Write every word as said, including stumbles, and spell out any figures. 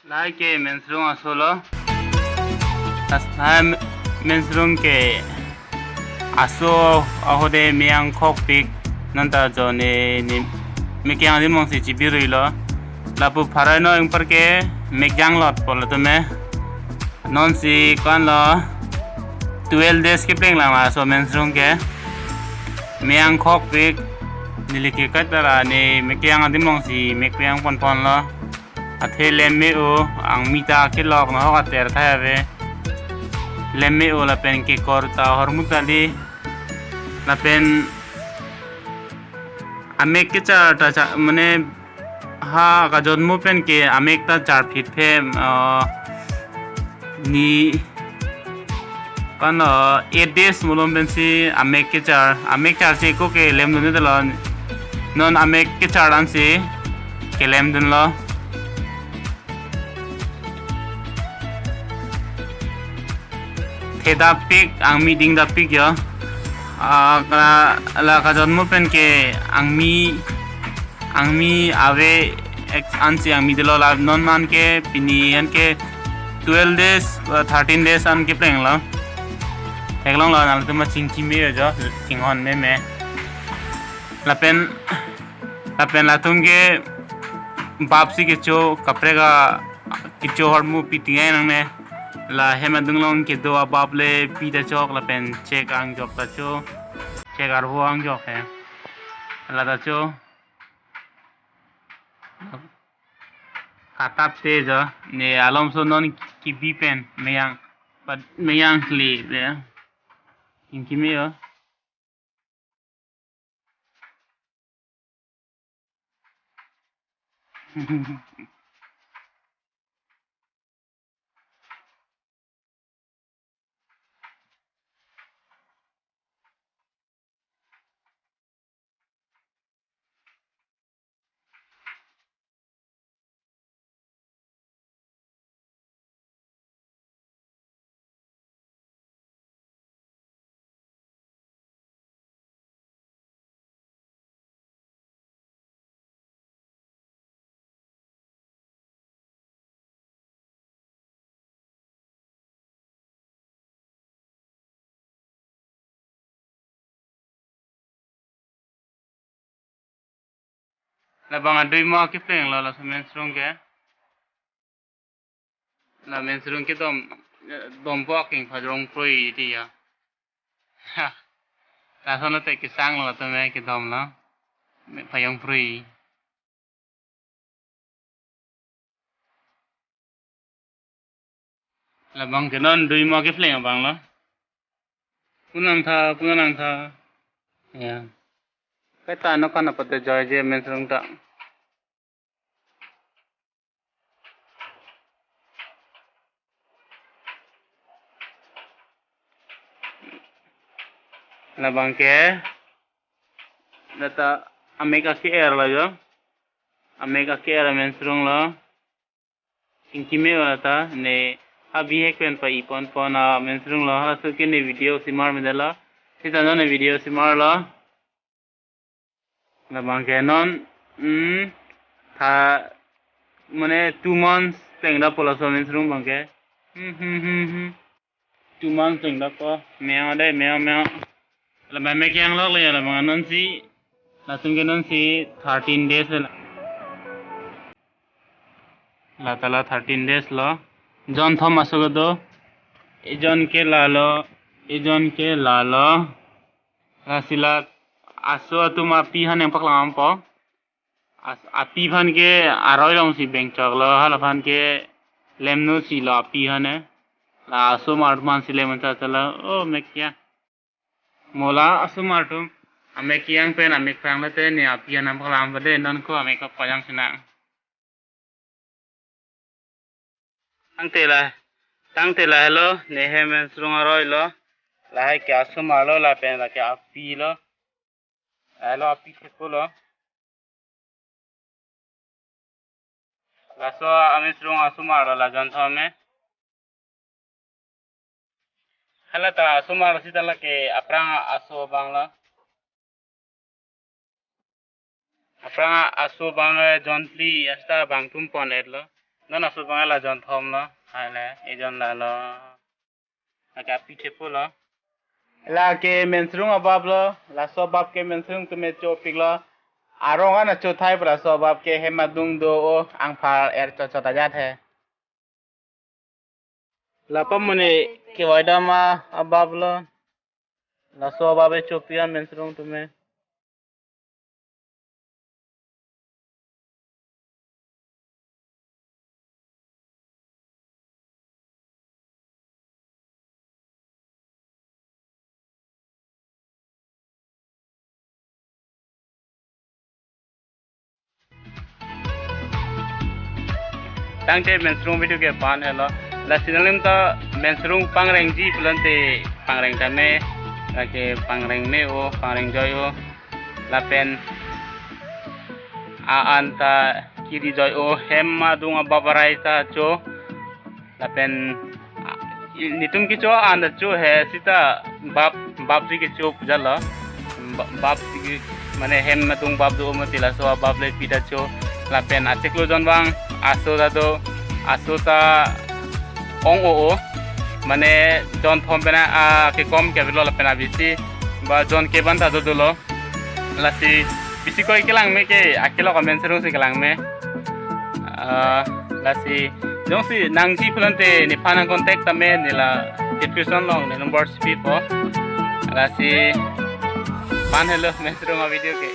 Lahai ke mensrung aso lo. Lahai mensrung ke aso ahode me-ang khokpik nonta jone ni mekeng adim alongsi chibirui lo. Lapu pharai no ingpar ke mekjang lot polo tame. Nonsi ko-an lo twelve days kepleng lang laso mensrung ke. Me-ang khokpik neli ke katara ni mekeng adim alongsi mek pe-ang ponpon lo. Athe lem me-o, angmi ta kelok nahok ater thai ave. Lem me-o lapen kekor ta hormu ta li. Lapen amek kechar ta cha, mane ha kajonmo pen ke amek ta charphit phe, ah, ni kan, ah, eight days mulom pensi amek kechar, amek charche ko kelemdun dolo. Non amek kechar ansi kelemdunlo. Thedapik, angmi dingdapik jo. Ah, la, la kajonmo pen ke angmi, angmi ave ek ansi angmi dolo, la non an ke pini an ke twelve days, uh, thirteen days an kepleng lo. Theklong lo, nangtum ma chingki me jo, chinghon meme. Lapen, lapen latum ke bap si kecho kaprek a kecho hormu pi tingai nangne. La hem adung along kedo abap le pi ta chok lapen chek angjok ta cho. Chek arvo angjok he. La ta cho. Katap te jo. Ne alomso non kibi pen me-ang. Pat me-ang kli be. Chingki me jo. Labang adui mo kepleng lo, laso mensrung ke. La mensrung kedom, eh, dom po aking pajong prui ti ya. Ha. Lason lo te kesang lo tame kedom lo. Me pajong prui. Labang ke non dui mo kepleng abang lo. Punang tha, punang tha. Ya. Kaita no kan apa te joy je mensrung ta. Labang ke. Data amek ake-er lo jo. Amek ake-er mensrung lo. Chingki me va ta ne ha bihek pen pa-i ponpon a mensrung lo, halaso ke ne video simar me dala. Sita no ne video simar lo. Labang ke non, hmm, tha, mane two months plengdap po laso mensrung abang ke. Hmm, hmm, hmm, hmm. Two months plengdap po. Me-ang dei, me-ang, me-ang. Labang mekeng lok le labang nonsi. Latum ke nonsi thirteen days la. La ta la thirteen days lo. Jon thom aso kedo. Ejon ke la lo. Ejon ke la lo. Lasi la aso atum api han nangpaklang po. As-, api aphan ke aroi alongsi bengchok lo, hala aphan ke lemno si lo api aphan e. La asomar atum aphan si lemon cha cha lo, o mek ya. Mo la asomar atum, amek yang pen, amek pang le te ne api aphan nangpaklang pade, non ko amek kapajang sinang. Tangte la, tangte lahelo, ne hem mensrung aroi lo, lahai ke asomar lo, lapen lake api lo, lahelo api thepo lo. Laso amensrung asomar lo la jon thom e. Hala ta asomar sita lake aphrang aso abang lo. Aphrang aso abang, eh, jon phli asta abang atum pon-et lo. Non aso bang la jonthom lo, hai le, ejon la lo. Lake api thepo lo. Lake mensrung abap lo, laso abap ke mensrung tumi chopik lo. Arong an achothai pu laso abap ke hem adung do-o, angphar er chot chot ajat he. Lapa muni kevaidam abap lo. Laso abap e chopi an mensrung tumi. Tangte mensrung video ke pan helo. Lasi nanglitum ta mensrung pangrengji pulote pangreng tame, lake pangreng me-o, pangreng joi-o. Lapen a-an ta kiri joi-o, hem adung abap arai ta cho. Lapen, ah, i-, netum kecho an ta cho he sita bap, bapsi kecho pu jalo. Ba-, bapsi ke, mane hem adung bap do mati, laso abap le pi ta cho. Lapen achiklo jon vang aso ta do, aso ta ong-o-o. Mane jonthom pen a, a, kekom ke avelo lapen abisi ba jon kep an ta do dolo. Lasi bisi koi kelang me ke, akilok amen serung si kelang me. Ah, lasi jongsi nangji pulote nephan nang contact tame, neli la description along ne number si pipo. Lasi pan helo mensrung avideo ke.